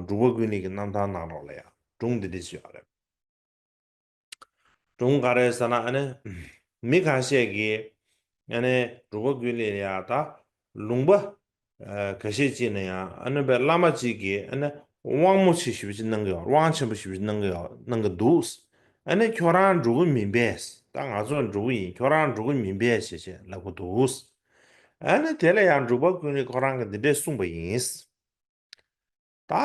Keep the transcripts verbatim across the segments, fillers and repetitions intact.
འབྲུག་པ་ཀུན་ལེགས་ཀྱི་རྣམ་ཐར་ནང་ལོགས་ལ་ཡང་སྒྲུང་འདི་འདྲ་ཞིག་ཡོད་རེད། སྒྲུང་ག་རེ་ཟེར་ན་ཨ་ནི། མི་ཁ་ཤས་ཀྱིས་ཨ་ནི་འབྲུག་པ་ཀུན་ལེགས་ལ་ཡང་ད་ལུང་པ་ཁ་ཤས་ཅིག་ན་ཡང་ཨ་ནི་བའི་བླ་མ་གཅིག་གིས་ཨ་ནི་དབང་མོ་ཆེ་ཞེ་པོ་ཅིག་གནང་གི་ཡོད། དབང་ཆེན་པོ་ཞེ་པོ་ཅིག་གནང་གི་ཡོད། གནང་གི་འདུག་ཨ་ནི་ཁྱོད་རང་འབྲུག་པ་མིན་པས། ད་ང་ཚོ་འབྲུག་པ་ཡིན། ཁྱོད་རང་འབྲུག་པ་མིན་པས་ཞེས་ཞེས་ལབ་གི་འདུག་ཨ་ནི་དེ་ལ་ཡང་འབྲུག་པ་ཀུན་ལེགས་ཁོ་རང་གིས་འདི་འདྲས་གསུངས་པ་ཡིན། ད།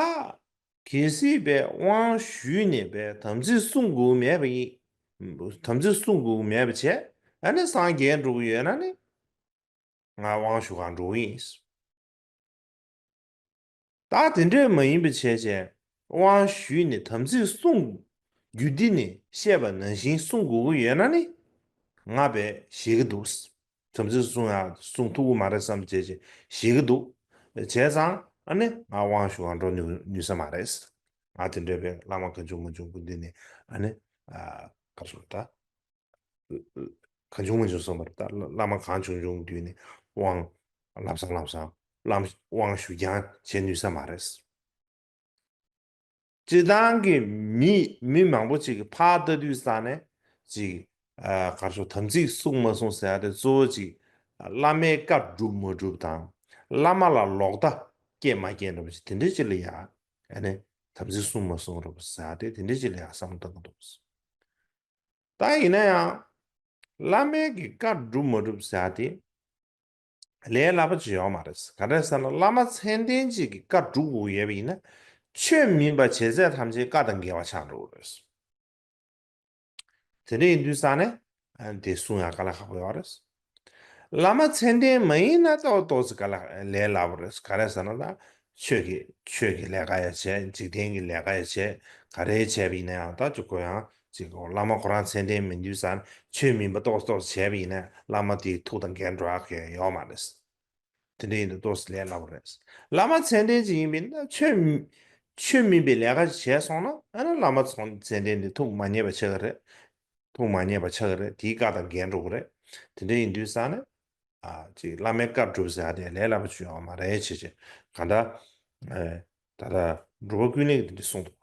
གལ་སྲིད་པའི་དབང་ཞུས་ནས་པའི་དམ་ཚིག་སྲུང་དགོས་མེད་པ་ཡིན། དམ་ཚིག་སྲུང་དགོས་མེད་པ་བྱས། ཨ་ནི་སངས་རྒྱས་འགྲོ་གི་ཡོད་ན་ནི། ང་དབང་ཞུ་གར་འགྲོ་གི་ཡིན། ད་དེ་འདྲས་མ་ཡིན་པ་བྱས་བྱས། དབང་ཞུས་ནས་དམ་ཚིག་སྲུང་། རྒྱུད་སྡེ་ནས་བཤད་པ་ནང་བཞིན་སྲུང་དགོས་ཀྱི་ཡོད་ན་ནི། ང་བས་ཞེད་ཀྱི་འདུག་དམ་ཚིག་སྲུང་ཡ་སྲུང་ཐུབ་ཀྱི་མ་རེད་བསམ་བྱས་བྱས་ཞེད་ཀྱི་འདུག་བྱས་ཙང་ཨ་ནི་ང་དབང་ཞུ་གར་འགྲོ་ནུས་ནུས་ས་མ་རེད། ང་དེ་འདྲའི་བའི་བླ་མ་གང་བྱུང་མང་བྱུང་ཀུན་འདུས་ནས་ཨ་ནི། ཨ། ག་རེ་ཟེར་ད། གང་བྱུང་མང་བྱུང་སོང་བར་ད་བླ་མ་གང་བྱུང་བྱུང་འདུས་ནས་དབང་ལམ་སང་ལམ་སང་བླ་མ་དབང་ཞུ་རྐྱང་བྱེད་ནུས་ས་མ་རེད། སྤྱིར་བཏང་གི་མི་མི་མང་པོ་ཅིག་གིས་ཕར་ལྟ་དུས་ཙ་ནས་ཅིག་ཨ་ག་རེ་ཟེར་དམ་ཚིག་སྲུང་མ་སྲུང་ཟེར་ཡ་དེ་གཙོ་བོ་ཅིག་བླ་མའི་བཀའ་སྒྲུབ་མ་སྒྲུབ་དང་བླ་མ་ལ་ལོག་ལྟ་སྐྱེས་མ་སྐྱེས་འདྲ་པོ་ཅིག་དེ་འདྲའི་ཅིག་ལ་ཡ་ཨ་ནི་དམ་ཚིག་སྲུང་མ་སྲུང་འདྲ་པོ་ཟེར་ཡ་དེ་དེ་འདྲའི་ཅིག་ལ་ཡ་བསམ་བློ་གཏོང་གི་འདུག་ད་ཡིན་ན་ཡང་། བླ་མའི་གི་བཀའ་སྒྲུབ་མ་སྒྲུབ་ཟེར་ཡ་དེ། ལས་སླ་པོ་ཅིག་ཡོད་མ་རེད། ག་རེ་ཟེར་ན་བླ་མ་མཚན་ལྡན་ཅིག་གི་བཀའ་སྒྲུབ་དགོས་ཡོད་པ་ཡིན་ན། ཆོས་མིན་པ་བྱས་ཚད་ཐམས་ཅད་བཀའ་དང་འགལ་བ་ཆགས་འགྲོ་གི་རེད། དེ་འདྲ་ཡིན་དུས་ཙ་ནས། ཨ། དེ་གསུང་ཡ་དཀའ་ལས་ཁག་པོ་ཡོད་རེད། བླ་མ་མཚན་ལྡན་མ་ཡིན་ན་ཏོག་ཏོག་ཙི་དཀའ་ལས་ལས་སླ་པོ་རེད། ག་རེ་ཟེར་ན་ད། ཆོས་ཀྱི་ཆོས་ཀྱི་ལས་ཀ་ཡ་བྱས། འཇིག་རྟེན་གྱི་ལས་ཀ་ཡ་བྱས། ག་རེ་བྱས་པ་ཡིན་ན་ཡང་ད་ཅིག་གོ་ཡང་ཅིག་གོ་བླ་མ་ཁོ་རང་མཚན་ལྡན་མིན་དུས་ཙ་ན་ཆོས་མིན་པ་ཏོག་ཏོག་བྱས་པ་ཡིན་ན་བླ་མ་དེའི་ཐུགས་དང་འགལ་འགྲོ་ཡ་གི་ཡོད་མ་རེད། དེ་འདྲ་ཡིན་དུས་ཏོག་ཙམ་ལས་སླ་པོ་རེད། བླ་མ་མཚན་ལྡན་ཅིག་ཡིན་པ་ཡིན་ན་ཆོས་ཆོས་མིན་པའི་ལས་ཀ་ཞིག་བྱས་སོང་ན་ཨ་ནི་བླ་མ་ཚོ་མཚན་ལྡན་དེ་ཐུགས་མ་མཉེས་པ་ཆགས་ཀྱི་རེད། ཐུགས་མ་མཉེས་པ་ཆགས་ཀྱི་རེད། དེའི་བཀའ་དང་འགལ་འགྲོ་གི་རེད། དེ་འདྲ་ཡིན་དུས་ཙ་ནས། ཨ། ཅིག་བླ་མའི་བཀའ་སྒྲུབ་ཟེར་ཡ་དེ་ལས་སླ་པོ་ཅིག་ཡོད་མ་རེད་བྱས་བྱས། གང་ལྟར། ཨེ། ད་ལྟ་འབྲུག་པ་ཀུན་གླེང་གིས་དེ་འདྲ་གསུངས་འདུག་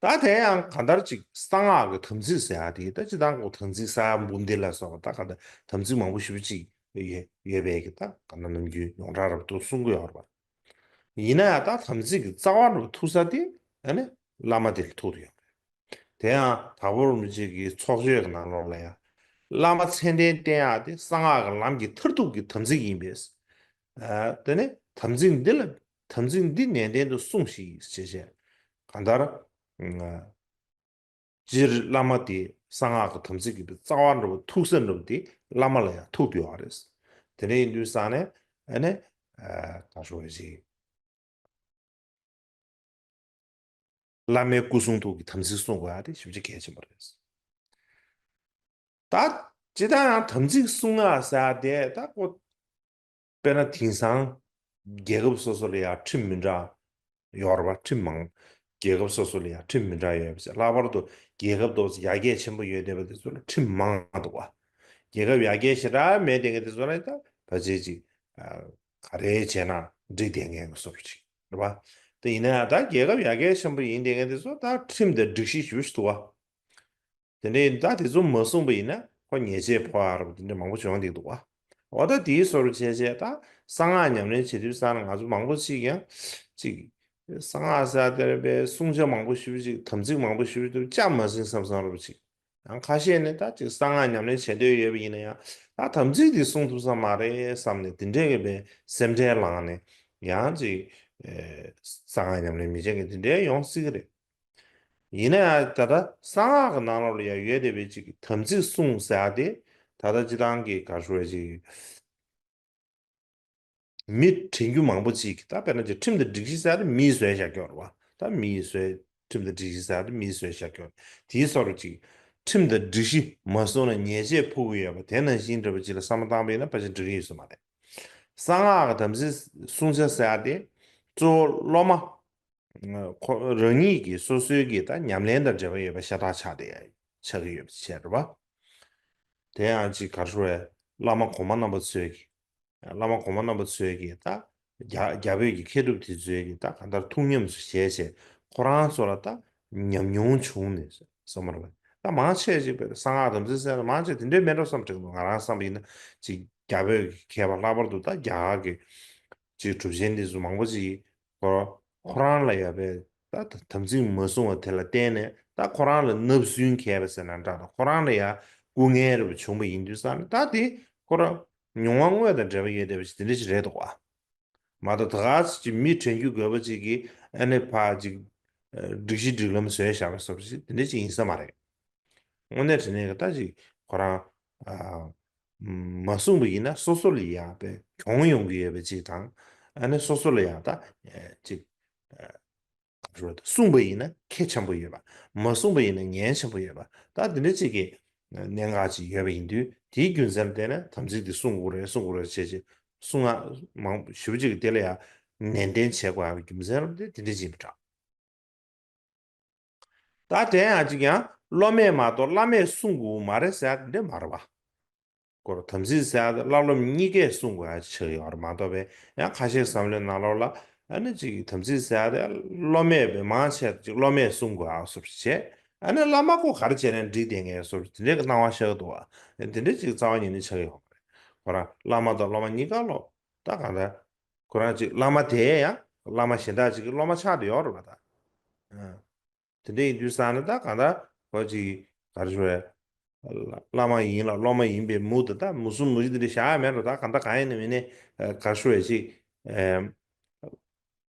ད་དེ་ཡང་གང་ལྟར་ཅིག་གསང་སྔགས་ཀྱི་དམ་ཚིག་ཟེར་ཡ་དེ་ད་སྤྱིར་བཏང་གོ་དམ་ཚིག་ས་ཡ་འབུམ་སྡེ་ལ་སོགས་པ་ད་གང་ལྟར་དམ་ཚིག་མང་པོ་ཞེ་པོ་ཅིག་ཡོད་ཡོད་པའི་གི་ད་གང་ལྟར་ནམ་རྒྱུན་ཡོངས་གྲགས་རབ་ཏུ་གསུང་གི་ཡོད་རེད་པ། ཡིན་ན་ཡང་ད་དམ་ཚིག་གི་རྩ་བ་རུ་ཐུག་ས་དེ་ཨ་ནི་བླ་མ་དེ་ལ་ཐུག་ཏུ་ཡོད་རེད། དེ་ཡང་དྭགས་པོ་རིན་པོ་ཆེ་གི་ཚོགས་ཆོས་ཀྱི་ནང་ལོགས་ལ་ཡང་། བླ་མ་མཚན་ལྡན་བསྟེན་ཡག་དེ་གསང་སྔགས་ཀྱི་ལམ་གྱི་མཐར་ཐུག་གི་དམ་ཚིག་ཡིན་པས། ཨ། དེ་ནས་དམ་ཚིག་འདི་ལ་དམ་ཚིག་འདི་ནན་ཏན་དུ་སྲུངས་ཤིག་ཞེས་བཤད། གང་ལྟར། སྤྱིར་བླ་མ་དེ་གསང་སྔགས་ཀྱི་དམ་ཚིག་གི་རྩ་བ་འགྲོ་བ་ཐུག་ས་འགྲོ་བ་དེ་བླ་མ་ལ་ཡང་ཐུག་ཏུ་ཡོད་རེད། དེ་འདྲ་ཡིན་དུས་ཙ་ནས་ཨ་ནི། ཨ། ག་ཞུ་བ་ཞིག་བླ་མའི་སྐུ་གསུང་ཐུགས་ཀྱི་དམ་ཚིག་སྲུང་དགོས་ཡ་དེ་ཞེ་པོ་ཅིག་གལ་ཆེན་པོ་རེད། ད་ཇི་ལྟར་ཡང་དམ་ཚིག་སྲུང་ཡ་ཟེར་ཡ་དེ་ད་ཁོ། དཔེར་ན་དེང་སང་རྒྱལ་ཁབ་སོ་སོ་ལ་ཡང་ཁྲིམས་མི་འདྲ་ཡོད་རེད་པ། ཁྲིམས་མང་། རྒྱལ་ཁབ་སོ་སོ་ལ་ཡང་ཁྲིམས་མི་འདྲ་ཡོད་པ་ཞིག་ལྷག་པར་དུ་རྒྱལ་ཁབ་ཏོག་ཙམ་ཡར་རྒྱས་ཆེན་པོ་ཡོད་བསྡད་པ་དེ་ཚོ་ལ་ཁྲིམས་མང་འདུག་པ། རྒྱལ་ཁབ་ཡར་རྒྱས་ཞེ་དྲག་མེད་བསྡད་མཁན་དེ་ཚོ་ལ་ད་ཕལ་ཆེར་ཅིག་ཨ། ག་རེ་བྱས་ན་འགྲིག་བསྡད་མཁན་གྱི་བཟོ་འདྲ་ཅིག་རེད་པ། དེ་ཡིན་ན་ཡང་ད་རྒྱལ་ཁབ་ཡར་རྒྱས་ཆེན་པོ་ཡིན་བསྡད་མཁན་དེ་ཚོ་ད་ཁྲིམས་དང་སྒྲིག་གཞི་ཞེ་པོ་ཞིག་འདུག་པ། དེ་འདྲ་ཡིན་ད་དེ་ཚོ་མ་སྲུངས་པ་ཡིན་ན་ཁོ་ཉེས་ཆད་ཕོག་ཡ་རབས་དེ་འདྲ་མང་པོ་བྱུང་བསྡད་འདུག་པ། འོ་ད་དེའི་བཟོ་འདྲ་བྱས་བྱས་ད་གསང་སྔགས་ཉམས་ལེན་བྱེད་དུས་ཙ་ན་ང་ཚོ་མང་པོ་ཅིག་ཡང་ཅིག་གསང་སྔགས་ཟེར་དེར་པའི་བསྲུང་བྱ་མང་པོ་ཞེ་པོ་ཅིག་དམ་ཚིག་མང་པོ་ཞེ་པོ་ཅིག་བཅའ་མ་ཟིན་བསམ་བསམ་འདྲ་པོ་ཅིག་ཡང་ཁ་ཤས་ནི་ད་ཅིག་གསང་སྔགས་ཉམས་ལེན་བྱེད་འདོད་ཡོད་པ་ཡིན་ན་ཡང་ད་དམ་ཚིག་དེ་སྲུང་ཐུབ་ས་མ་རེད་བསམ་ནས་དེ་འདྲའི་གི་པའི་སེམས་ཁྲལ་ལངས་ནས་ཡང་ཅིག་ཨེ། གསང་སྔགས་ཉམས་ལེན་མི་བྱེད་མཁན་དེ་འདྲའི་ཡོང་སྲིད་ཀྱི་རེད། ཡིན་ན་ཡང་ད་ལྟ་གསང་སྔགས་ཀྱི་ནང་ལོགས་ལ་ཡང་ཡོད་བསྡད་པའི་ཅིག་དམ་ཚིག་སྲུང་ཟེར་ཡ་དེ་ད་ལྟ་སྤྱིར་བཏང་གི་ག་རེ་ཞུ་དགོས་རེད་ཅིག་མི་དྲན་རྒྱུ་མང་པོ་ཅིག་ད་དཔེར་ན་ཅིག་ཁྲིམས་དང་སྒྲིག་གཞི་ཟེར་ཡ་དེ་མིས་བཟོས་བཞག་ཀྱོག་རེད་པ། ད་མིས་བཟོས། ཁྲིམས་དང་སྒྲིག་གཞི་ཟེར་ཡ་དེ་མིས་བཟོས་བཞག་ཀྱོག་དེའི་བཟོ་འདྲ་ཅིག་ཁྲིམས་དང་སྒྲིག་གཞི་མ་སྲུང་ན་ཉེས་ཆད་ཕོག་གི་ཡོད་པ་དེ་ནང་བཞིན་འདྲ་པོ་ཅིག་ལ་བསམ་བློ་བཏང་པ་ཡིན་ན་ཕལ་ཆེར་འགྲིག་གི་ཡོད་ས་མ་རེད། གསང་སྔགས་ཀྱི་དམ་ཚིག་སྲུང་བྱ་ཟེར་ཡ་དེ་གཙོ་བོ་སློབ་མ། ཁོ་རང་ཉིད་ཀྱིས་སོ་སོའི་གི་ད་ཉམས་ལེན་དང་འབྲེལ་བ་ཡོད་པ་ཤ་སྟག་ཆགས་བསྡད་ཡ་ཆགས་ཀྱི་ཡོད་པ་བྱས་རེད་པ། དེ་ཡང་ཅིག་ག་རེ་ཞུ་དགོས་རེད། བླ་མ་གོང་མ་རྣམ་པ་ཚོས་ཀྱི། བླ་མ་གོང་མ་རྣམ་པ་ཚོས་ཀྱི་ད་ རྒྱ་རྒྱ་བོད་ཀྱི་མཁས་གྲུབ་དེ་ཚོའི་གི་ད་གང་ལྟར་ཐུགས་ཉམས་སུ་བཞེས་བྱས་ཁོ་རང་ཚོ་ལ་ད་ཉམས་མྱོང་བྱུང་ནས་བསམ་པ་རེད། ད་མང་ཆེ་ཅིག་བས་གསང་སྔགས་དམ་ཚིག་ཟེར་ན་མང་ཆེ་དེ་འདྲའི་མེད་འགྲོ་བསམ་དྲན་འདུག་ང་རང་བསམ་པ་ཡིན་ན་ཅིག་རྒྱ་བོད་ཀྱི་མཁས་པ་ལྷག་པར་དུ་ད་རྒྱ་གར་གྱི་ཅིག་གྲུབ་ཆེན་དེ་ཚོ་མང་པོ་ཅིག་ཁོ་ཁོ་རང་ལ་ཡ་བས་ད་དམ་ཚིག་མ་བསྲུང་བ་དེ་ལ་བརྟེན་ནས་ད་ཁོ་རང་ལ་བརྣབ་སེམས་མཁས་པ་ཟེར་ན་འདྲ་ད་ཁོ་རང་ལ་ཡ་སྐུ་ངལ་རེ་བྱུང་བ་ཡིན་དུས་ཙང་ནས་ད་དེ་ཁོ་རང་མྱོང་བ་དངོས་དང་འབྲེལ་བ་ཡོད་བསྡད་པ་ཞིག་དེ་འདྲ་ཞིག་རེད་འདུག་བ། མ་གཏོགས་ད་ག་ཅིག་མི་དྲན་རྒྱུ་དགོས་པ་ཅིག་གིས་ཨ་ནི་ཕ་ཅིག་སྒྲིག་གཞི་སྒྲིག་ལམ་བཟོས་བཞག་པ་སོགས་ཅིག་དེ་འདྲ་ཅིག་ཡིན་ས་མ་རེད། དངོས་གནས་དྲང་གནས་ཀྱི་ད་ཅིག་ཁོ་རང་ཨ་མ་གསུངས་པ་ཡིན་ན་སོ་སོ་ལ་ཡག་པའི་གྱོང་ཡོང་གི་ཡོད་པ་ཅིག་དང་ཨ་ནི་སོ་སོ་ལ་ཡག་ད་ཅིག་གསུངས་པ་ཡིན་ན་ཁེ་ཆེན་པོ་ཡོད་པ། མ་གསུངས་པ་ཡིན་ན་ངན་ཆེན་པོ་ཡོད་པ། ད་འདི་འདྲ་ཅིག་གི་གནད་འགག་ཅིག་ཡོད་པ་ཡིན་དུས་དེའི་རྒྱུ་མཚན་ལ་བརྟེན་ནས་དམ་ཚིག་འདི་སྲུང་དགོས་རེད་སྲུང་དགོས་རེད་བྱས་རྗེས་གསུང་ང་མང་ཞེ་པོ་ཅིག་གི་དེ་ལ་ཡང་ནན་ཏན་བྱེད་དགོས་ཡག་གི་རྒྱུ་མཚན་ལ་བརྟེན་དེ་འདྲ་ཅིག་མི་དྲག་ད་དེ་ཡང་ཅིག་ཡང་སློབ་མས་མ་གཏོགས་བླ་མས་གསུང་དགོས་མ་རེད་ཟེར་ཡག་དེ་འདྲ་མ་རེད་བ། སྐོར་དམ་ཚིག་ཟེར་ཡག་དེ་བླ་སློབ་གཉིས་ཀས་གསུང་དགོས་ཡག་ཆགས་ཡོད་རེད་མ་གཏོགས་པའི་ཡང་ཁ་ཤས་བསམ་བློའི་ནང་ལོགས་ལ་ཨ་ནི་ཅིག་དམ་ཚིག་ཟེར་ཡག་དེ་སློབ་མས་བས་མང་ཆེ་ཅིག་སློབ་མས་གསུང་དགོས་ཡག་སོགས་བྱས་ཨ་ནི་བླ་མ་ཁོ་ག་རེ་བྱས་ནས་འགྲིག་བསྡད་མཁན་སོགས་དེ་འདྲའི་གི་སྣང་བ་ཤར་གི་འདུག་བ། དེ་འདྲའི་ཅིག་རྩ་བ་ཉིད་ནས་ཆགས་ཡོད་མ་རེད། ཁོ་རང་བླ་མ་དང་སློབ་མ་གཉིས་ཀ་ལོ་ད་གང་ལྟར་ཁོ་རང་ཅིག་བླ་མ་དེ་ཡང་བླ་མ་གཞན་དག་ཅིག་གི་སློབ་མ་ཆགས་བསྡད་ཡོད་རེད་པ་ད། དེ་འདྲ་ཡིན་དུས་ཙང་ནས་ད་གང་ལྟར་ཁོ་ཅིག་ག་རེ་ཞུ་རེད། བླ་མ་ཡིན་ལ་སློབ་མ་ཡིན་པའི་མུ་མཐུད་ད་མུ་གསུམ་མུ་བཞི་དེ་འདྲ་བཞག་ཡ་མེད་འགྲོ། ད་གང་ལྟར་གང་ཡིན་ནའི་མིན་ནའི་ག་རེ་ཞུ་རེད་ཅིག་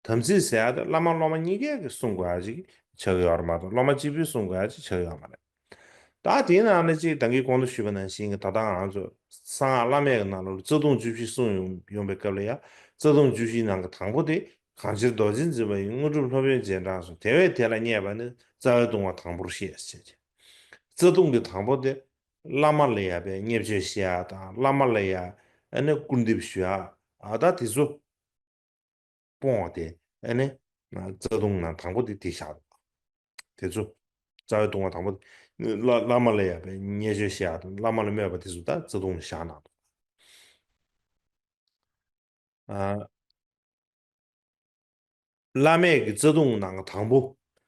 དམ་ཚིག་ཟེར་ཡ་དེ་བླ་མ་སློབ་མ་གཉིས་ཀས་ཀྱི་གསུང་དགོས་ཡ་ཅིག་ཆགས་ཀྱི་ཡོད་རེད་མ་གཏོགས་སློབ་མ་གཅིག་པུས་གསུང་དགོས་ཡ་ཅིག་ཆགས་ཀྱི་ཡོད་མ་རེད། ད་དེའི་ནང་ནས་ཅིག་ད་གིན་གོང་དུ་ཞུས་པ་ནང་བཞིན་གྱི་ད་ལྟ་ང་ཚོ་གསང་སྔགས་བླ་མེད་ཀྱི་ནང་ལོགས་ལ་རྩ་ལྟུང་བཅུ་བཞི་གསུངས་ཡོང་ཡོང་པའི་སྐབས་ལ་ཡང་རྩ་ལྟུང་བཅུ་བཞིའི་ནང་གི་དང་པོ་དེ་གང་ཕྱིར་རྡོ་རྗེ་འཛིན་པ་ཡི་དངོས་གྲུབ་སློབ་དཔོན་རྗེས་འབྲང་སོགས་དེ་བས་དེ་ལ་བསྙད་པ་ནི་རྩ་བའི་ལྟུང་བ་དང་པོར་བཤད་ཟེར་བྱས། རྩ་ལྟུང་གི་དང་པོ་དེ་བླ་མ་ལ་ཡ་བའི་བརྙས་བཅོས་བཤད་ཡ་དང་བླ་མ་ལ་ཡ་ཨ་ནི་སྐུར་འདེབས་ཞུ་ཡ་ཨ་ད་དེ་ཚོ། སྤོང་བ་དེ་ཨ་ནི་རྩ་ལྟུང་ནང་དང་པོ་དེ་དེ་བཞག་འདུག་དེ་ཚོ་རྩ་བའི་ལྟུང་བ་དང་པོ་དེ་བླ་བླ་མ་ལ་ཡ་བའི་བརྙས་བཅོས་བཤད་ཡ་དང་བླ་མ་ལ་སྨོད་པ་དེ་ཚོ་ད་རྩ་ལྟུང་ལ་བཞག་གནང་འདུག་ཨ་བླ་མེད་ཀྱི་རྩ་ལྟུང་ནང་དང་པོ་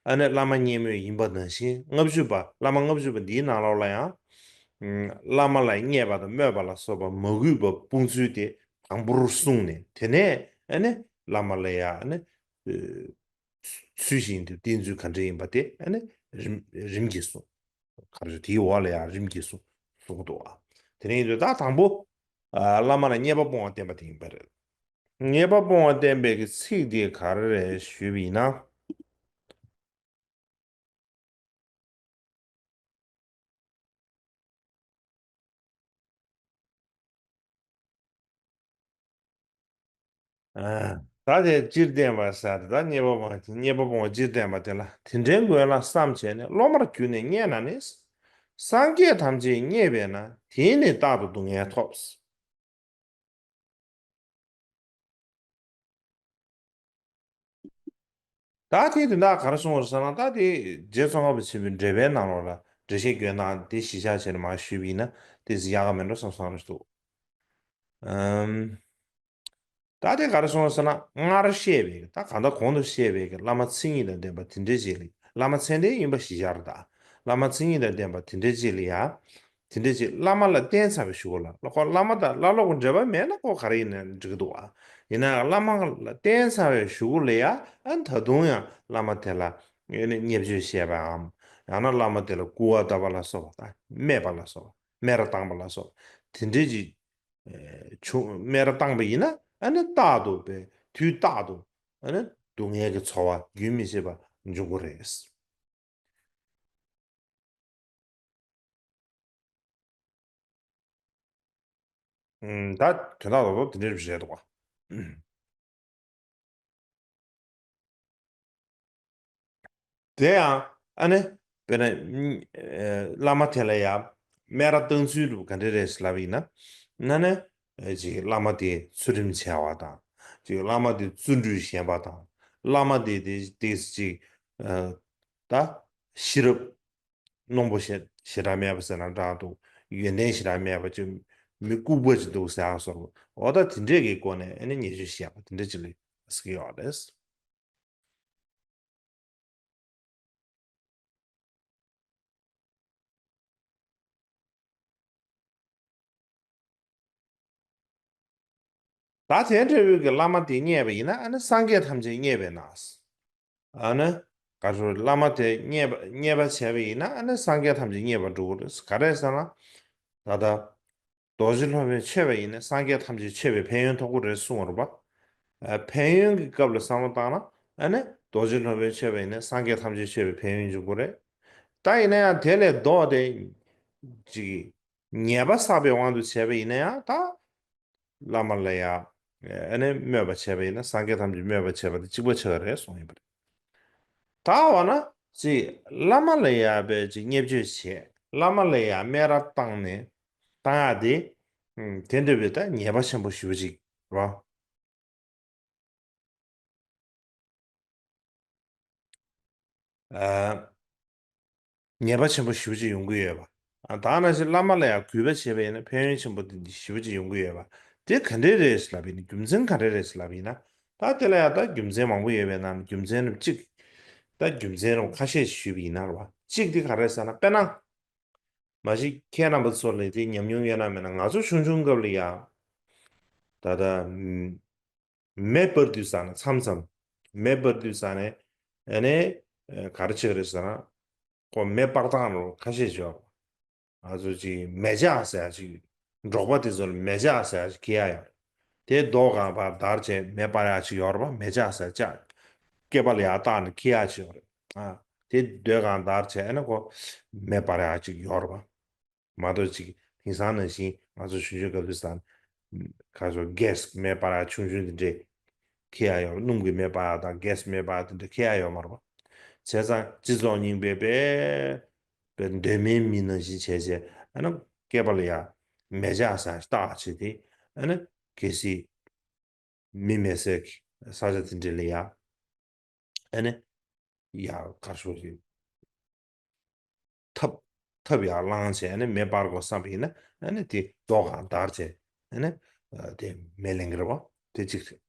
ཨ་ནི་བླ་མ་བརྙས་སྨོད་ཡིན་པ་ནང་བཞིན་ལྔ་བཅུ་པ་བླ་མ་ལྔ་བཅུ་པ་འདིའི་ནང་ལོགས་ལ་ཡང་བླ་མ་ལ་བརྙས་པ་དང་སྨོད་པ་ལ་སོགས་པ་མ་གུས་པ་སྤོང་ཚུལ་དེ་དང་པོར་གསུངས་ནས་དེ་ནས་ཨ་ནི་བླ་མ་ལ་ཡ་ཨ་ནི། ཚུལ་བཞིན་དུ་བསྟེན་ཚུལ་ག་འདྲ་ཡིན་པ་དེ་ཨ་ནི་རིམ་རིམ་གྱིས་གསུངས། ག་རེ་ཟེར་དེའི་འོག་ལ་ཡང་རིམ་གྱིས་གསུངས་གསུངས་འདུག་ཨ། དེ་ནས་ཡིན་དུས་ད་དང་པོ་ཨ་བླ་མ་ལ་བརྙས་པ་སྤོང་བ་བསྟན་པ་དེ་ཡིན་པ་རེད། བརྙས་པ་སྤོང་བ་བསྟན་པའི་གི་ཚིག་དེ་ག་རེ་རེད་ཞུས་པ་ཡིན་ན། ཨ། ད་དེ་སྤྱིར་བསྟན་པ་ཟེར་ད་བརྙས་པ་སྤོང་བརྙས་པ་སྤོང་བ་སྤྱིར་བསྟན་པ་དེ་ལ་དེ་འདྲའི་མགོན་ལ་བསམ་བྱས་ནས་སློབ་མར་གྱུར་ནས་བརྙས་ན་ནི། སངས་རྒྱས་ཐམས་ཅད་བརྙས་པས་ན་དེས་ནི་རྟག་ཏུ་སྡུག་བསྔལ་ཐོབ། ད་དེ་དོན་དག་ག་རེ་གསུངས་པ་རེད་ཟེར་ན་ད་དེ་རྗེ་ཙོང་ཁ་པ་ཆེན་པོའི་འགྲེལ་པའི་ནང་ལོགས་ལ་འགྲེལ་བཤད་བཀོད་སྟངས་དེ་གཞི་བཞག་བྱས་ནས་མར་ཞུས་པ་ཡིན་ན་དེ་ཡག་ག་མེད་འགྲོ་བསམ་བསམ་རེད་འདུག་ཨམ། ད་དེ་ག་རེ་གསུངས་པ་ཟེར་ན་སྔར་བཤད་པའི་ད་གང་ལྟར་གོང་དུ་བཤད་པའི་བླ་མ་མཚན་ཉིད་དང་ལྡན་པ་དེ་འདྲའི་ཅིག་ལ་བླ་མ་མཚན་ལྡན་ཡིན་པ་གཞི་བཞག་རེད་ད། བླ་མ་མཚན་ཉིད་དང་ལྡན་པ་དེ་འདྲའི་ཅིག་ལ་ཡ། དེ་འདྲའི་ཅིག་བླ་མ་ལ་བརྟེན་ཚར་བའི་གཞུག་གུ་ལ་ཁོ་བླ་མ་དང་བླ་སློབ་ཀྱི་འབྲེལ་བ་མེད་ན་ཁོ་ག་རེ་ཡིན་ནའང་འགྲིག་གི་འདུག་ཨ། ཡིན་ན་ཡང་བླ་མ་ལ་བརྟེན་ཚར་བའི་གཞུག་གུ་ལ་ཡ་ཨ་ད་དུང་ཡང་བླ་མ་དེ་ལ་ཨ་ནི་བརྙས་བཅོས་བཤད་པའམ་ཡང་ན་བླ་མ་དེ་ལ་སྐུར་བ་བཏབ་པ་ལ་སོགས་པ་དང་སྨད་པ་ལ་སོགས་པ་སྨད་ར་བཏང་པ་ལ་སོགས་པ་དེ་འདྲའི་ཅིག་བྱུང་སྨད་ར་བཏང་པ་ཡིན་ན་ཨ་ནི་རྟག་ཏུ་པའི་དུས་རྟག་ཏུ་ཨ་ནི་སྡུག་བསྔལ་གྱི་ཚོར་བ་རྒྱུན་མི་ཆད་པ་འབྱུང་གི་རེད། ཨུམ། ད་དོན་དག་རྡོག་རྡོག་དེ་འདྲ་རེད་འདུག་ག་དེ་ཡང་ཨ་ནི་དཔེར་ན་ཨ་བླ་མ་དེ་ལ་ཡང་སྨད་ར་བཏང་ཚུལ་ག་འདྲ་རེད་ལབ་ཡིན་ན་ཨ་ནི་ཅིག་བླ་མ་དེ་ཚུལ་ཁྲིམས་འཆལ་བ་དང་ཅིག་བླ་མ་དེ་བརྩོན་འགྲུས་ཞན་པ་དང་བླ་མ་དེ་དེ་དེ་ཅིག་ད་ཤེས་རབ་རྣོན་པོ་ཞེ་ཞེ་དྲག་མེད་པ་ཟེར་ན་འདྲ་འདུག་ཡོན་ཏན་ཞེ་དྲག་མེད་པ་ཅིག་མི་ལྐུགས་པ་ཅིག་འདུག་ཟེར་ཡག་སོགས་ འོ་ད་དེ་འདྲས་ཀྱི་སྒོ་ནས་ཨ་ནི་བརྙས་བཅོས་བཤད་པ་དེ་འདྲས་ཅིག་ལ་ཟེར་གྱི་ཡོད་རེད། ད་དེ་འདྲ་བོའི་གི་བླ་མ་དེ་མཉེས་པ་ཡིན་ན་ཨ་ནི་སངས་རྒྱས་ཐམས་ཅད་མཉེས་པས་ན། ཨ་ནི་ག་རེ་ཟེར། བླ་མ་དེ་མཉེས་པ་མཉེས་པ་བྱས་པ་ཡིན་ན་ཨ་ནི་སངས་རྒྱས་ཐམས་ཅད་མཉེས་པར་འགྲོ་གི་རེད། ག་རེ་ཟེར་ན། ད་ལྟ་རྡོ་རྗེ་སློབ་དཔོན་མཆོད་པ་ཡིན་ན་སངས་རྒྱས་ཐམས་ཅད་མཆོད་པའི་ཕན་ཡོན་ཐོབ་ཀྱི་རེད་གསུངས་པ་རེད་པ། ཨ། ཕན་ཡོན་གྱི་སྐབས་ལ་བསམ་བློ་བཏང་ན་ཨ་ནི་རྡོ་རྗེ་སློབ་དཔོན་མཆོད་པ་ཡིན་ན་སངས་རྒྱས་ཐམས་ཅད་མཆོད་པའི་ཕན་ཡོན་འབྱུང་གི་རེད། ད་ཡིན་ན་ཡང་དེ་ལས་ལྡོག་སྟེ་ཅིག་ཉེས་པ་བསགས་པའི་དབང་དུ་བྱས་པ་ཡིན་ན་ཡང་ད་བླ་མ་ལ་ཡང་ཨ་ནི་སྨོད་པ་བྱས་པ་ཡིན་ན་སངས་རྒྱས་ཐམས་ཅད་སྨོད་པ་བྱས་པ་དེ་གཅིག་པ་ཆགས་ཀྱི་རེད་གསུངས་ཡོད་པ་རེད། ད་འོ་ན་ཅིག་བླ་མ་ལ་ཡང་བས་ཅིག་བརྙས་བཅོས་བྱས། བླ་མ་ལ་ཡང་སྨད་ར་བཏང་ནས་བཏང་ཡག་དེ། ཨུམ། དེ་འདྲ་བའི་ད་ཉེས་པ་ཆེན་པོ་ཞེ་པོ་ཅིག་རེད་པ། ཨ། ཉེས་པ་ཆེན་པོ་ཞེ་པོ་ཅིག་ཡོང་གི་ཡོད་པ། ཨ། ད་ནང་བཞིན་བླ་མ་ལ་ཡང་གུས་པ་བྱས་པ་ཡིན་ན་ཕན་ཡོན་ཆེན་པོ་དེ་འདྲ་ཞེ་པོ་ཅིག་ཡོང་གི་ཡོད་པ། དེ་ག་འདྲས་རེད་ཟེར་ལབ་ཡིན་ན། རྒྱུ་མཚན་ག་འདྲས་རེད་ཟེར་ལབ་ཡིན་ན། ད་དེ་ལ་ཡང་ད་རྒྱུ་མཚན་མང་པོ་ཡོད་པའི་ནང་ནས་རྒྱུ་མཚན་རྣམས་གཅིག་ད་རྒྱུ་མཚན་རྣམས་ཁ་ཤས་ཤིག་ཞུས་པ་ཡིན་ན་རེད་པ། གཅིག་དེ་ག་རེ་ཟེར་ན། དཔེར་ན། མ་གཞི་ཁྱེད་རྣམ་པ་ཚོ་ལ་དེ་ཉམས་མྱོང་ཡོད་ན་མེད་ན། ང་ཚོ་ཆུང་ཆུང་སྐབས་ལ་ཡང་ད་ལྟ་མེ་སྤར་དུས་ཙ་ན། མཚམས་མཚམས་མེ་སྤར་དུས་ཙ་ན་ཨ་ནི་ག་རེ་བྱེད་ཀྱི་རེད་ཟེར་ན། ཁོ་མེ་སྤར་སྟངས་རོ་ཁ་ཤས་ཤིག་ཡོད། ང་ཚོ་ཅིག་མེ་ལྕགས་ཟེར་ཡག་ཅིག་འབྲོག་པ་དེ་ཚོ་ལ་མེ་ལྕགས་ཟེར་ཡག་ཅིག་འཁྱེར་ཡག་ཡོད་རེད། དེ་རྡོ་སྒང་བར་བརྡར་བྱས་མེ་སྤར་ཡག་ཅིག་ཡོད་རེད་པ། མེ་ལྕགས་ཟེར་ལྕགས། སྐེད་པ་ལ་ཡར་བཏགས་ནས་འཁྱེར་ཡག་ཅིག་ཡོད་རེད། ཨ། དེ་རྡོའི་སྒང་བརྡར་བྱས་ཨ་ནི་ཁོ་མེ་སྤར་ཡག་ཅིག་ཡོད་རེད་པ། མ་གཏོགས་ཅིག་དེང་སང་ནང་བཞིན་ང་ཚོ་ཆུང་ཆུང་སྐབས་དུས་ཙ་ན། ཁ་ཤོ་གེ་སི་མེ་སྤར་ཡག་ཆུང་ཆུང་དེ་འདྲས་འཁྱེར་ཡག་ཡོད་རེད། སྣུམ་གྱི་མེ་སྤར་ཡག་དང་གེ་སི་མེ་སྤར་ཡག་དེ་འདྲས་འཁྱེར་ཡག་ཡོད་མ་རེད་པ། བྱས་ཙང་སྤྱི་ཚོགས་རྙིང་པའི་པའི་པའི་གདོད་མའི་མི་ནང་བཞིན་བྱས་བྱས་ཨ་ནི་སྐེད་པ་ལ་ཡ་མེ་ལྕགས་ཟེར་བཏགས་བྱས་ཏེ། ཨ་ནི་གལ་སྲིད་མི་མེད་སའི་ས་ཆ་དེ་འདྲ་ལ་ཡ་ཨ་ནི་ཡ་གར་ཤོར་ཞིག་ཐབ་ཐབ་ཡར་བསླངས་བྱས་ཨ་ནི་མེ་སྤར་དགོས་བསམ་པ་ཡིན་ན། ཨ་ནི་དེ་རྡོ་སྒང་བརྡར་བྱས་ཨ་ནི་དེ་མེ་ལེན་གྱི་རེད་པ། དེ་གཅིག་རེད།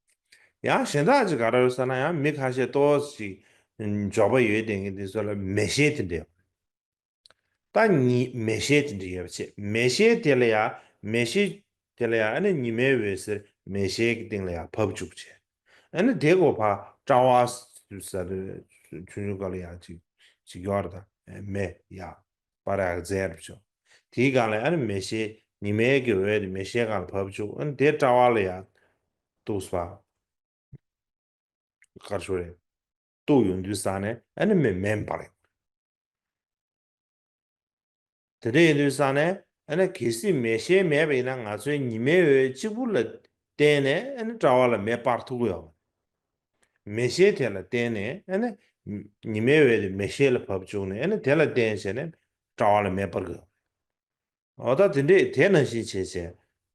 ཡང་གཞན་དག་ཅིག་ག་རེ་ཡོད་ཟེར་ན། ཡང་མི་ཁ་ཤས་ཏོག་ཙམ་འབྱོར་པ་ཡོད་བསྡད་མཁན་དེ་ཚོ་ལ་མེ་ཤེལ་དེ་འདྲ་ཡོད། ད་ཉི་མེ་ཤེལ་དེ་འདྲ་ཡོད་པ་བྱས། མེ་ཤེལ་དེ་ལ་ཡ་མེ་ཤེལ་དེ་ལ་ཡ་ཨ་ནི་ཉི་མའི་འོད་ཟེར་མེ་ཤེལ་གྱི་སྟེང་ལ་ཡ་བབས་བཅུག་བྱས། ཨ་ནི་དེ་གོ་ཕ་སྤྲ་བ་ཟེར་ཆུང་ཆུང་སྐབས་ལ་ཡ་ཅིག་ཅིག་ཡོད་རེད། ད་མེ་ཡ་སྤར་ཡག་རྫས་རེད་བྱས། དེའི་སྒང་ལ་ཨ་ནི་མེ་ཤེལ་ཉི་མའི་གི་འོད་དེ་མེ་ཤེལ་སྒང་ལ་བབས་བཅུག་ཨ་ནི་དེ་སྤྲ་བ་ལ་ཡ་གཏུགས་པ། གར་ཤོར་རེད། གཏུགས་ཡོང་དུས་ཙ་ན་ཨ་ནི་མེ་མེ་འབར་ཡོང་། དེ་འདྲ་ཡིན་དུས་ཙ་ན་ཨ་ནི་གལ་སྲིད་མེ་ཤེལ་མེད་པ་ཡིན་ན། ང་ཚོའི་ཉི་མའི་འོད་གཅིག་པུ་ལ་བརྟེན་ནས་ཨ་ནི་སྤྲ་བ་ལ་མེ་སྤར་ཐུབ་ཀྱི་ཡོད་མ་རེད། མེ་ཤེལ་དེ་ལ་བརྟེན་ནས་ཨ་ནི་ཉི་མའི་འོད་དེ་མེ་ཤེལ་ལ་བབས་བཅུག་ནས་ཨ་ནི་དེ་ལ་བརྟེན་བྱས་ནས་སྤྲ་བ་ལ་མེ་སྤར་གི་ཡོད་མ་རེད། འོ་ད་དེ་འདྲས་དེ་ནང་བཞིན་བྱས་བྱས་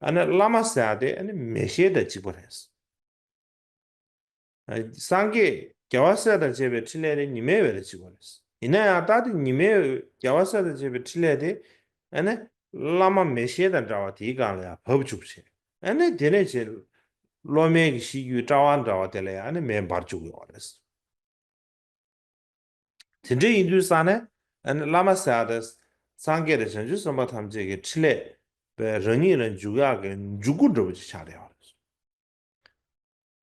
ཨ་ནི་བླ་མ་ཟེར་ཡག་དེ་ཨ་ནི་མེ་ཤེལ་དང་གཅིག་པ་རེད། སངས་རྒྱས་རྒྱལ་བ་སྲས་དང་བཅས་པའི་འཕྲིན་ལས་དེ་ཉི་མའི་འོད་དང་གཅིག་པ་རེད། ཡིན་ན་ཡང་ད་དེ་ཉི་མའི་འོད་རྒྱལ་བ་སྲས་དང་བཅས་པའི་འཕྲིན་ལས་དེ་ཨ་ནི་བླ་མ་མེ་ཤེལ་དང་འདྲ་བ་དེའི་སྒང་ལ་ཡང་བབས་བཅུག་བྱས། ཨ་ནི་དེ་ནས་བྱས་སློབ་མའི་གི་ཤེས་རྒྱུད་སྤྲ་བ་འདྲ་བ་དེ་ལ་ཡང་ཨ་ནི་མེ་འབར་བཅུག་ཡོད་རེད། དེ་འདྲ་ཡིན་དུས་ཙ་ན་ཨ་ནི་བླ་མ་ཟེར་ཡག་དེ་སངས་རྒྱས་དང་བྱང་ཆུབ་སེམས་དཔའ་ཐམས་ཅད་ཀྱི་འཕྲིན་ལས་པའི་རང་ཉིད་ལ་འཇུག་ཡག་གི་འཇུག་སྒོ་འདྲ་བོ་ཅིག་ཆགས་བསྡད་ཡོད་རེད།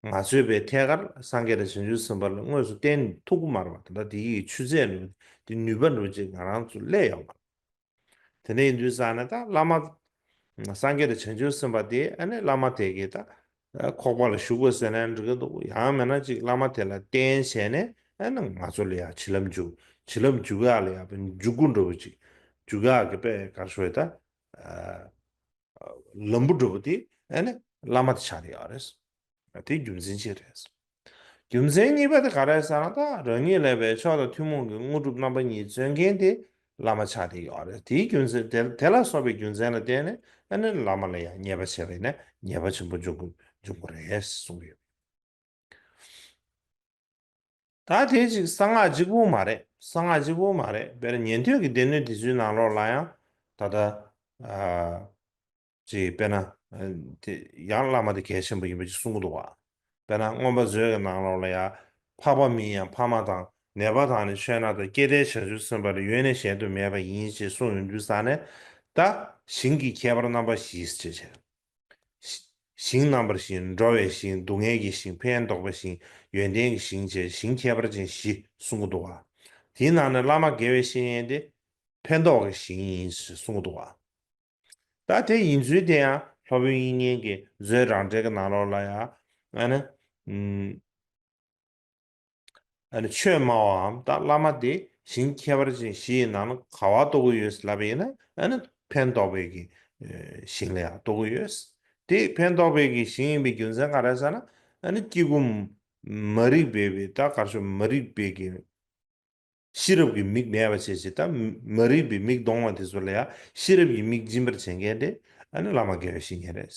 ང་ཚོས་པའི་ཐད་ཀར་སངས་རྒྱས་དང་བྱང་ཆུབ་སེམས་དཔའ་ལ་དངོས་སུ་བསྟེན་ཐུབ་ཀྱི་མ་རེད་པ། ད་ལྟ་དེ་ཡི་ཆུ་ཚད་འདྲ་བོ་དེ་ནུས་པ་འདྲ་བོ་ཅིག་ང་རང་ཚོ་སླེབས་ཡོད་མ་རེད། དེ་འདྲ་ཡིན་དུས་ཙ་ན་ད་བླ་མ་སངས་རྒྱས་དང་བྱང་ཆུབ་སེམས་དཔའ་དེ་ཨ་ནི་བླ་མ་དེ་གི་ད་ཁོག་པ་ལ་བཞུགས་པ་ཟེར་ན་འགྲིག་གི་འདུག་ཡང་མིན་ན་ཅིག་བླ་མ་དེ་ལ་བརྟེན་བྱས་ནས་ཨ་ནི་ང་ཚོ་ལ་ཡང་བྱིན་རླབས་འཇུག་བྱིན་རླབས་འཇུག་ཡག་ལ་ཡང་འཇུག་སྒོ་འདྲ་བོ་ཅིག་འཇུག་ཡག་གི་དཔེ་ག་རེ་ཞུ་དགོས་ད། ལམ་བུ་འདྲ་བོ་དེ་ཨ་ནི་བླ་མ་དེ་ཆགས་བསྡད་ཡོད་རེད། དེ་རྒྱུ་མཚན་གཅིག་རེད། རྒྱུ་མཚན་གཉིས་པ་དེ་ག་རེ་ཟེར་ན། ད་རང་ཉིད་ལ་བའི་མཆོག་དང་ཐུན་མོང་གི་དངོས་གྲུབ་རྣམ་པ་གཉིས་སྩོལ་མཁན་དེ་བླ་མ་ཆགས་བསྡད་ཡོད་རེད། དེའི་རྒྱུ་མཚན་དེ་དེ་ལ་སོགས་པའི་རྒྱུ་མཚན་ལ་བརྟེན་ནས་ཨ་ནི་བླ་མ་ལ་ཡང་མཉེས་པ་བྱས་པ་ཡིན་ན་ཉེས་པ་ཆེན་པོ་འབྱུང་གི་འབྱུང་གི་རེད་གསུངས་ཡོད། ད་དེ་ཅིག་གསང་སྔགས་གཅིག་པུ་མ་རེད། གསང་སྔགས་གཅིག་པུ་མ་རེད། དཔེར་ན་ཉན་ཐོས་ཀྱི་སྡེ་སྣོད་དེ་ཚོའི་ནང་ལོགས་ལ་ཡང་ད་ལྟ་ཨ་ཅིག་དཔེར་ན་ དེ་ཡང་བླ་མ་དེ་གལ་ཆེན་པོ་ཡིན་པ་ཅིག་གསུང་གི་འདུག་བ། དཔེར་ན་མངོན་པ་མཛོད་ཀྱི་ནང་ལོགས་ལ་ཡང་འཕགས་པ་མིན་ཡང་འཕགས་མ་དང་། ནད་པ་དང་ནི་ཆོས་སྣ་དང་། སྐྱེ་མཐའི་བྱང་ཆུབ་སེམས་དཔའ་ལ། ཡོད་ནི་གཞན་དུ་མེད་པ་ཡིན་ཞེས་གསུངས་ཡོང་དུས་ཙང་ནས། ད་ཞིང་གི་ཁྱད་པར་རྣམ་པ་བཞི་ཞེས་བྱ། ཞིང་རྣམ་པར་བཞི། འགྲོ་བའི་ཞིང་། སྡུག་བསྔལ་གྱི་ཞིང་། ཕན་འདོགས་པའི་ཞིང་། ཡོན་ཏན་གྱི་ཞིང་བཅས་ཞིང་ཁྱད་པར་ཅན་བཞི་གསུང་གི་འདུག་བ། དེའི་ནང་ནས་བླ་མ་དགེ་བའི་བཤེས་གཉེན་དེ་ཕན་འདོགས་ཀྱི་ཞིང་ཡིན་ཞེས་གསུང་གི་འདུག་བ། ད་དེ་ཡིན་ཚུལ་དེ་ཡང་སློབ་དཔོན་དབྱིག་གཉེན་གྱི་མཛོད་རང་འགྲེལ་གྱི་ནང་ལོགས་ལ་ཡང་ཨ་ནི། ཨ་ནི་ཆོས་སྨྲ་བའམ་ད་བླ་མ་དེ་ཞིང་ཁྱད་པར་ཅན་བཞི་ཡི་ནང་ན་ག་བ་གཏོགས་ཀྱི་ཡོད་ལབ་པ་ཡིན་ན། ཨ་ནི་ཕན་འདོགས་པའི་གི་ཨེ་ཞིང་ལ་ཡང་གཏོགས་ཀྱི་ཡོད། དེ་ཕན་འདོགས་པའི་གི་ཞིང་ཡིན་པའི་རྒྱུ་མཚན་ག་རེ་ཟེར་ན། ཨ་ནི་སྐྱེ་དགུ་མ་རིག་པའི་བའི་ད་གར་ཤོ་མ་རིག་པའི་གི་ཤེས་རབ་ཀྱི་མིག་མེད་པ་བྱས་ཅིག་ད་མ་རིག་པའི་མིག་གདོང་བ་དེ་ཚོ་ལ་ཡང་ཤེས་རབ་ཀྱི་མིག་སྦྱིན་པར་བྱེད་མཁན་དེ་ཨ་ནི་བླ་མ་དགེ་བའི་བཤེས་གཉེན་རེད།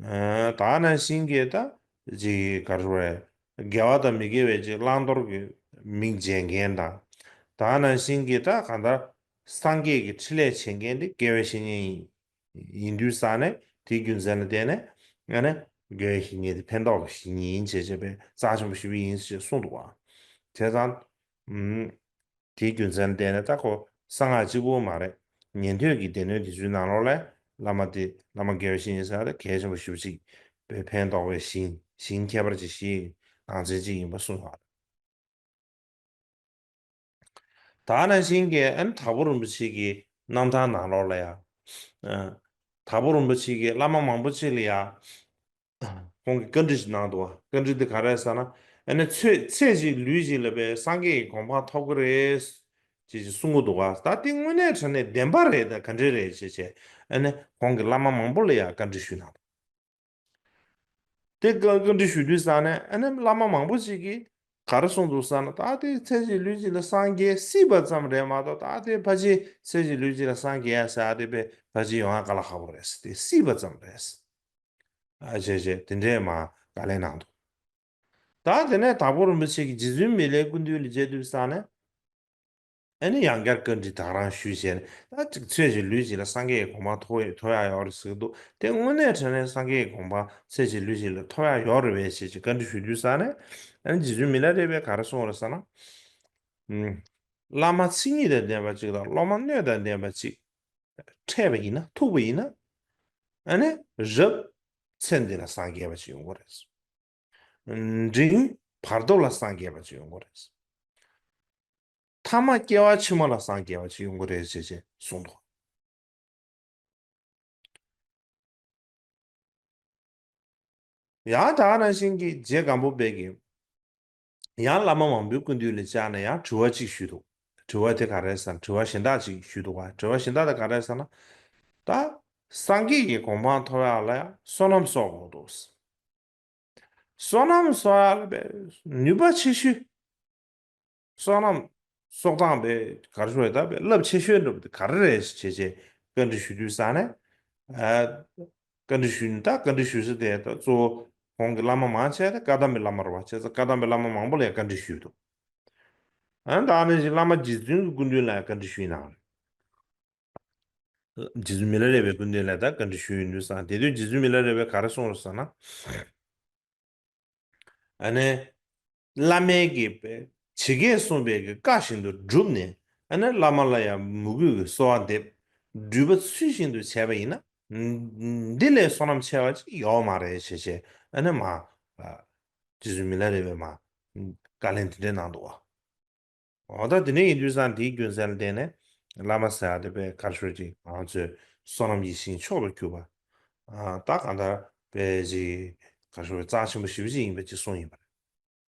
ཨ་ད་ནང་བཞིན་གྱི་ད་ཅིག་ག་རེ་རེད། དགེ་བ་དང་མི་དགེ་བའི་ཅིག་བླང་དོར་གྱི་མིག་འབྱེད་མཁན་དང་། ད་ནང་བཞིན་གྱི་ད་གང་ལྟར་སངས་རྒྱས་ཀྱི་ཕྲིན་ལས་བྱེད་མཁན་དེ་དགེ་བའི་བཤེས་གཉེན་ཡིན་དུས་ཙང་ནས། དེའི་རྒྱུ་མཚན་ལ་བརྟེན་ནས་ཨ་ནི་དགེ་བའི་བཤེས་གཉེན་དེ་ཕན་འདོགས་ཀྱི་བཤེས་གཉེན་ཡིན་ཞེས་བྱས་པའི་རྩ་ཆེན་པོ་ཞེ་པོ་ཡིན་ཞེས་གསུངས་འདུག་བ། བྱས་ཙང་། ཨུམ། དེའི་རྒྱུ་མཚན་ལ་བརྟེན་ནས་ད་ཁོ་གསང་སྔགས་གཅིག་པུ་མ་རེད། ཉན་ཐོས་ཀྱི་སྡེ་སྣོད་དེ་ཚོའི་ནང་ལོགས་ལ་བླ་མ་དེ་བླ་མ་དགེ་བའི་བཤེས་གཉེན་ཟེར་བ་དེ་གལ་ཆེན་པོ་ཞེ་པོ་ཅིག་པའི་ཕན་འདོགས་པའི་ཞིང་ཞིང་ཁྱད་པར་ཅན་བཞིའི་ནང་ཚན་གཅིག་ཡིན་པ་གསུངས་པ་རེད། ད་ནང་བཞིན་གྱི་ཨ་ནི་དྭགས་པོ་རིན་པོ་ཆེ་གི་རྣམ་ཐར་ནང་ལོགས་ལ་ཡང་། ཨ། དྭགས་པོ་རིན་པོ་ཆེ་གིས་བླ་མ་མང་པོ་ཅིག་ལ་ཡང་། ཁོང་གིས་བཀའ་འདྲི་ཞིག་གནང་འདུག་བ། བཀའ་འདྲི་འདི་ག་རེ་རེད་ཟེར་ན། ཨ་ནི་ཚེ་ཚེ་གཅིག་ལུས་གཅིག་ལ་པའི་སངས་རྒྱས་ཀྱི་གོ་འཕང་ཐོབ་ཀྱི་རེད། ཅེས་ཅིག་གསུང་གི་འདུག་བ། ད་དེ་དངོས་གནས་དྲང་གནས་བདེན་པ་རེད་ད་ག་འདྲ་རེད་ཅེས་བྱས། ཨ་ནི་ཁོང་གིས་བླ་མ་མང་པོ་ལ་ཡང་བཀའ་འདྲི་ཞུས་གནང་འདུག་དེ་བཀའ་བཀའ་འདྲི་ཞུ་དུས་ཙང་ནས་ཨ་ནི་བླ་མ་མང་པོ་ཅིག་གིས་ག་རེ་གསུངས་འདུག་ཟེར་ན། ད་དེ་ཚེ་གཅིག་ལུས་གཅིག་ལ་སངས་རྒྱས་སྲིད་པ་ཙམ་རེད་མ་གཏོགས། ད་དེ་ཕལ་ཆེར་ཚེ་གཅིག་ལུས་གཅིག་ལ་སངས་རྒྱས་ཡ་ཟེར་ཡ་དེ་དཔེ་ཕལ་ཆེར་ཡོང་ཡ་དཀའ་ལས་ཁག་པོ་རེད། དེ་སྲིད་པ་ཙམ་རེད། ཨ་བྱས་བྱས་དེ་འདྲས་མ་བཀའ་ལན་གནང་འདུག་ད་དེ་ནས་དྭགས་པོ་རིན་པོ་ཆེ་གིས་རྗེ་བཙུན་མི་ལའི་སྐུ་མདུན་ལ་མཇལ་དུས་ཙང་ནས། ཨ་ནི་ཡང་བསྐྱར་བཀའ་འདྲི་ད་ག་རང་ཞུས་བྱས་ནས། ད་ཅིག་ཚེ་གཅིག་ལུས་གཅིག་ལ་སངས་རྒྱས་ཀྱི་གོ་འཕང་ཐོབ་ཐོབ་ཡ་ཡོད་རེད་ཟེར་གྱི་འདུག་དེ་དངོས་གནས་དྲང་གནས་སངས་རྒྱས་ཀྱི་གོ་འཕང་ཚེ་གཅིག་ལུས་གཅིག་ལ་ཐོབ་ཡ་ཡོད་རེད་པས་ཞེས་ཀྱི་བཀའ་འདྲི་ཞུ་དུས་ཙང་ནས། ཨ་ནི་རྗེ་བཙུན་མི་ལ་རས་པས་ག་རེ་གསུངས་རེད་ཟེར་ན། ཨུམ། བླ་མ་མཚན་ཉིད་དང་ལྡན་པ་གཅིག་དང་སློབ་མ་སྣོད་དང་ལྡན་པ་གཅིག་འཕྲད་པ་ཡིན་ན། ཐུག་པ་ཡིན་ན། ཨ་ནི་རབ་ཚེ་འདི་ལ་སངས་རྒྱས་པ་ཅིག་ཡོང་གི་རེད། འབྲིང་བར་དོ་ལ་སངས་རྒྱས་པ་ཅིག་ཡོང་གི་རེད། ཐ་མ་སྐྱེ་བ་ཕྱི་མ་ལ་སངས་རྒྱས་པ་ཅིག་ཡོང་གི་རེད་ཅེས་ཅེས་གསུངས་འདུག་ཡང་ད་ག་ནང་བཞིན་གྱི་རྗེ་སྒམ་པོ་པས་ཀྱིས་ཡང་བླ་མ་མང་པོའི་སྐུ་མདུན་ལ་བཅར་ནས་ཡང་དྲི་བ་གཅིག་ཞུས་འདུག་དྲི་བ་དེ་ག་རེ་ཟེར་ན། དྲི་བ་གཞན་དག་ཅིག་ཞུས་འདུག་བ། དྲི་བ་གཞན་དག་དེ་ག་རེ་ཟེར་ན། ད་སངས་རྒྱས་ཀྱི་གོ་འཕང་ཐོབ་ཡག་ལ་ཡང་བསོད་ནམས་གསོག་དགོས་འདུག་བསོད་ནམས་གསོག་ཡག་ལ་བས་ནུས་པ་ཆེ་ཤོས། བསོད་ནམས་གསོག་སྟངས་པས་ག་རེ་ཞུ་རེད། ད་པས་རླབས་ཆེ་ཤོས་འགྲོ་བ་དེ་ག་རེ་རེད་ཅེས་བྱས་བཀའ་འདྲི་ཞུ་དུས་ཙང་ནས། ཨ། བཀའ་འདྲི་ཞུས་ནས། ད་བཀའ་འདྲི་ཞུ་ས་དེ་ད་གཙོ་བོ་ཁོང་གི་བླ་མ་མང་ཆེ་བ་དེ་བཀའ་གདམས་པའི་བླ་མ་རེད་བ། བྱས་ཙང་བཀའ་གདམས་པའི་བླ་མ་མང་པོ་ལ་ཡང་བཀའ་འདྲི་ཞུས་འདུག་ཨ་ནི་ད་ནི་བླ་མ་རྗེ་བཙུན་གྱི་སྐུ་མདུན་ལ་ཡང་བཀའ་འདྲི་ཞུས་གནང་རེད། རྗེ་བཙུན་མི་ལ་རས་པའི་སྐུ་མདུན་ལ་ད་བཀའ་འདྲི་ཞུས་ཡོང་དུས་ཙང་། དེ་དུས་རྗེ་བཙུན་མི་ལ་རས་པས་ག་རེ་གསུངས་རེད་ཟེར་ན། ཨ་ནི། བླ་མའི་གི་བྱེད་སྐལ་གསུངས་པའི་གི་བཀའ་བཞིན་དུ་བསྒྲུབས་ནས། ཨ་ནི་བླ་མ་ལ་ཡང་མོས་གུས་ཀྱི་གསོལ་བ་འདེབས། སྒྲུབ་པ་ཚུལ་བཞིན་དུ་བྱས་པ་ཡིན་ན། འདི་ལས་བསོད་ནམས་ཆེ་བ་ཅིག་ཡོད་མ་རེད་ཅེས་བྱས། ཨ་ནི་མ། རྗེ་བཙུན་མི་ལ་རས་པས་མ། བཀའ་ལན་དེ་འདྲ་གནང་འདུག་བ། འོ་ད་དེ་འདྲ་ཡིན་དུས་ཙང་། དེའི་རྒྱུ་མཚན་ལ་བརྟེན་ནས་བླ་མ་ཟེར་ཡག་དེ་དཔེ་ག་རེ་ཞུ་རེད། ཅིག་ང་ཚོས་བསོད་ནམས་ཀྱི་ཞིང་མཆོག་ཏུ་གྱུར་པ། ཨ། ད་གང་ལྟར་དཔེ་ཅིག་ག་རེ་ཞུ་རེད། རྩ་ཆེན་པོ་ཞེ་པོ་ཅིག་ཡིན་པ་ཅིག་གསུངས་ཡིན་པ་